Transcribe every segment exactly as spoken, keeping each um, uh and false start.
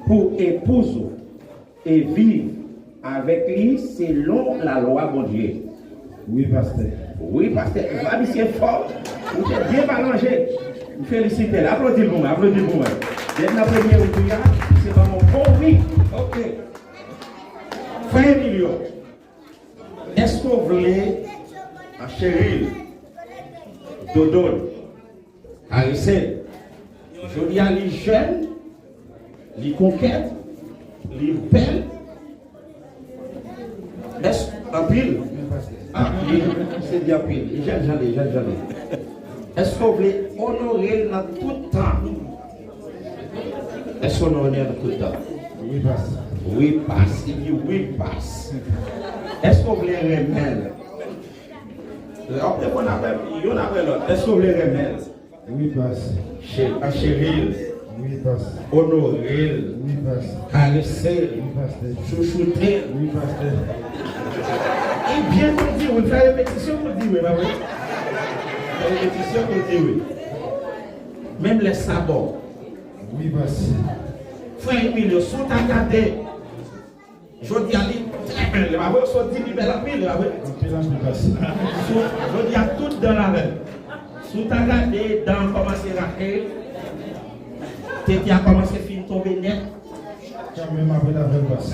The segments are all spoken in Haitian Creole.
pou epouz ou e viv avèk li selon lalwa Bondye. Wi, pastè. Wi, pastè. Vwa misye fò. Ou te byen palanje. M felisite l. Aplodi l pou mwen. Aplodi l pou mwen. Depi nan premye wi a, se ban m yon bon wi. Ok. Frè Emilio, èske w vle an Cheryl, Dodol, Karese l. Jodi a li jèn, li kokèt, li bèl. Èske anpil? Ah, li se di anpil. Li jèn jan li, jèn jan li. Èske w vle onore l nan tout tan? Èske w onore l nan tout tan? Wi, pas. Wi, pas. Li di wi, pas. Èske w vle renmen l? Lè w ap reponn apre, youn apre lòt. Èske w vle renmen l? Wi, pas. Che-, cheri l. Wi, pas. Onore l. Wi, pas. Karese l. Wi, pastè. Chouchoute l. Wi, pastè. E byen pou l di wi, fè repetisyon pou l di wi, pa vre? Fè repetisyon pou l di wi. Menm lè sa bon. Wi, pas. Frè Emilio, si w ta gade, jodi a li trè bèl, li pa vre, sot di li bèl anpil, li pa vre. Anpil, anpil, pas. Sou, jodi a tout dan l avè l. Si w ta gade, dan an kòmanse rache, tete a kòmanse fin tonbe nèt. Kanmenm, m ap ret avè l, pas.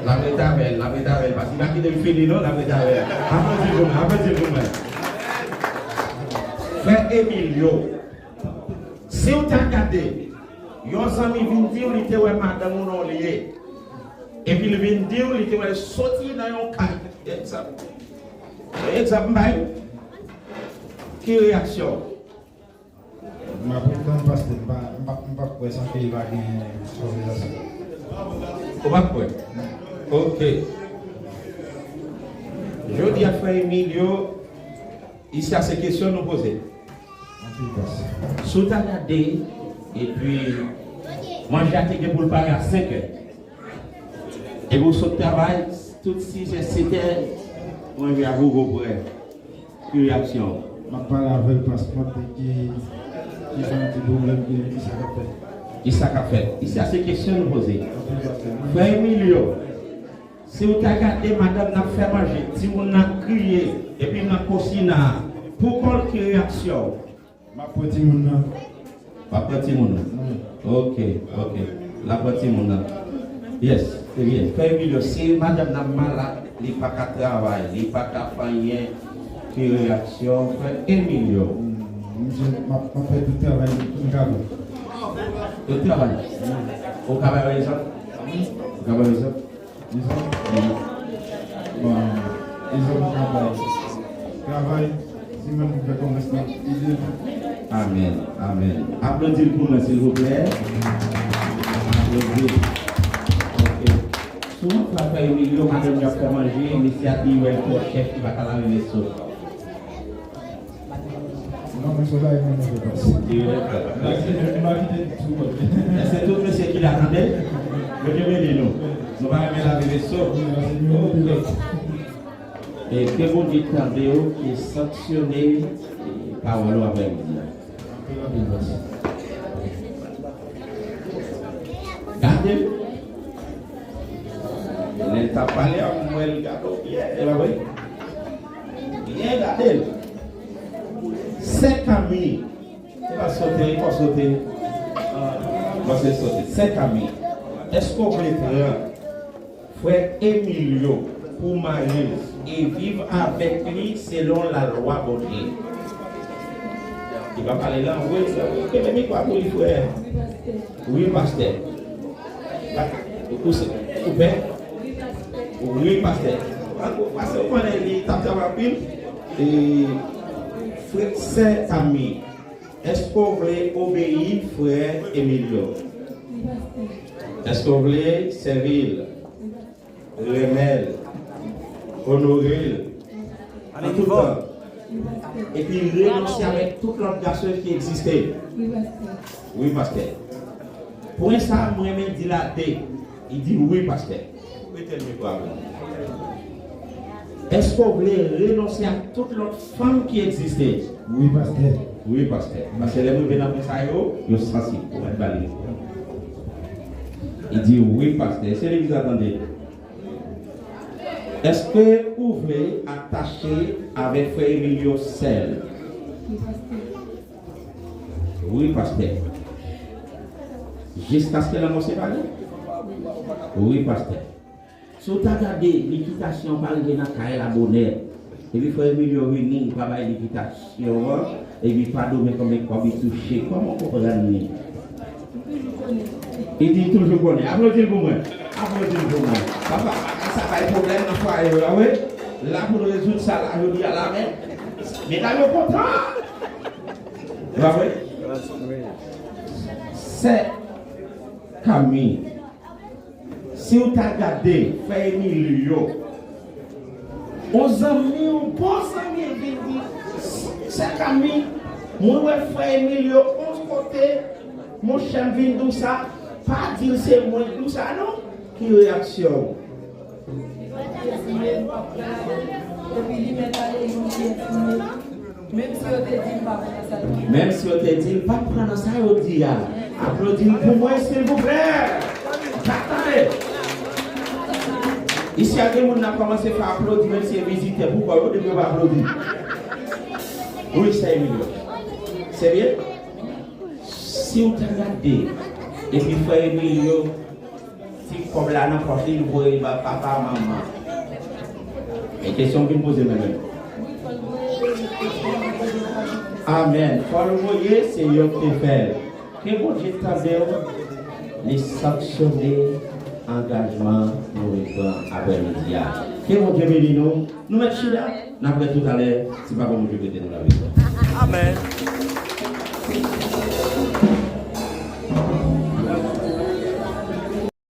L ap ret avè l, l ap ret avè l, pas. Li pa kite m fini, non, l ap ret avè l. Aplodi pou mwen, aplodi pou mwen. Frè Emilio, si w ta gade, yon zanmi vin di w li te wè madanm ou nan yon lye. Epi l vin di w li te wè l soti nan yon kay. Egzanp. Egzanp m bay ou. Ki reyaksyon w? M ap ret tann pastè, m pa, m pa, m pa kwè sa ke li pa gen otorizasyon. Ou pa kwè? Ok. Jodi a, frè Emilio, isi a se kesyon nou poze. Si w ta gade, epi manje a te gen pou l pare a senk è. Epi w sot travay, tout sizè, setè, manje a rive prè. Ki reyaksyon w? M ap pale avè l, pas, m ap di ki, ki jan ti pwoblèm ki, ki sa k ap fèt. Ki sa k ap fèt? Isi a se kesyon nou poze. Frè Emilio, si w ta gade madanm nan ap fè manje, timoun nan ap kriye, epi nan kosina a, pou kò l, ki reyaksyon w? M ap pran timoun nan. W ap pran timoun nan? Wi. Ok, ok. L ap pran timoun nan. Yes, se byen. Frè Emilio, si madanm nan malad, li pa ka travay, li pa ka fè anyen, ki reyaksyon w, frè Emilio? Hmm, misye, m ap, m ap fè tout travay m ka fè. Tout travay? Wi. Ou ka bay yon egzanp? Ou ka bay yon egzanp? Egzanp? Bon, egzanp m ka bay. Travay, si moun ki fè komès nan ide. Amèn, amèn. Aplodi l pou mwen, silvouplè. Aplodi. Ok. Souvan fwa frè Emilio, madanm li ap fè manje, mesye a di wè l twò chèf, li pa ka lave veso. Non, men se la, e mwen, mwen, mwen. Èske tout mesye ki la tande? Bondye beni nou. Nou pa renmen lave veso? Ok. E ke Bondye tande w, ke sanksyone, e, pawòl ou avè midi a. Gade l. Lè l t ap pale a, m wè l gade w byen, e pa vre? Byen gade l. Sè Kami. E pa sote, e pa sote. Bon, se sote. Sè Kami. Èske w vle pran frè Emilio pou mari w e viv avèk li selon lalwa Bondye? Li pa pale la, wi, kenbe mikwo a pou li, frè. Wi, pastè. Ou se, ou pè? Wi, pastè. Pastè, ou konnen li t ap travay anpil. E, frè, sè Kami, èske w vle obeyi frè Emilio? Èske w vle sèvi l? Renmen l, onore l, an tout tan, epi renonse avèk tout lòt gason ki egziste. Wi, pastè. Pwen sa a, m renmen di l a de. Li di wi, pastè. Rete l mikwo a. Èske w vle renonse ak tout lòt fanm ki egziste? Wi, pastè. Wi, pastè. Paske lè m rive nan pwen sa yo, yo sansib. Ou mèt ba li mikwo a. Li di, wi, pastè. Se legliz la tande. Èske ou vle atache avèk frè Emilio sèl? Wi, pastè. Jiskaske lanmò separe? Wi, pastè. Si w ta gade, Nikita, si w pa rive nan kay la bonè, epi frè Emilio vini, li pa bay li kitasyon an, epi pa donnen konbyen kòb li touche. Kòman w konprann li? Li di li toujou konnen. Aplodi l pou mwen. Aplodi l pou mwen. Papa, bagay sa bay pwoblèm nan fwaye yo la, wi. La pou n rezoud sa la, jodi a la menm. Medam yo kontan. Ou pa vre? Sè Kami. Si w ta gade frè Emilio, yon zanmi, yon bon zanmi l vin di, sè Kami, mwen wè frè Emilio yon kote, monchè, m vin di w sa, pa di l se mwen ki di w sa non. Ki reyaksyon w? Epi li mèt ale yon pyès. Menm si yo te di l pa pran nan sa yo di. Menm si yo te di l pa pran nan sa yo di a. Aplodi l pou mwen, silvouplè. Sa tande. Isi a gen moun n ap kòmanse fè aplodi, menm si e vizitè pou kò yo, depi yo pa aplodi. Wi, sè Emilio. Se byen? Si w ta gade, epi frè Emilio, ti kòb la nan pòch li, l voye l ba papa, manman. E kesyon m vin poze mwen menm. Amèn. Fò l voye, se yo k te fè l. Ke Bondye tande w, li sanksyone angajman nou repran aprèmidi a. Ke Bondye beni nou. Nou mèt chita, n ap wè toutalè, si Papa Bondye prete nou lavi. Amèn.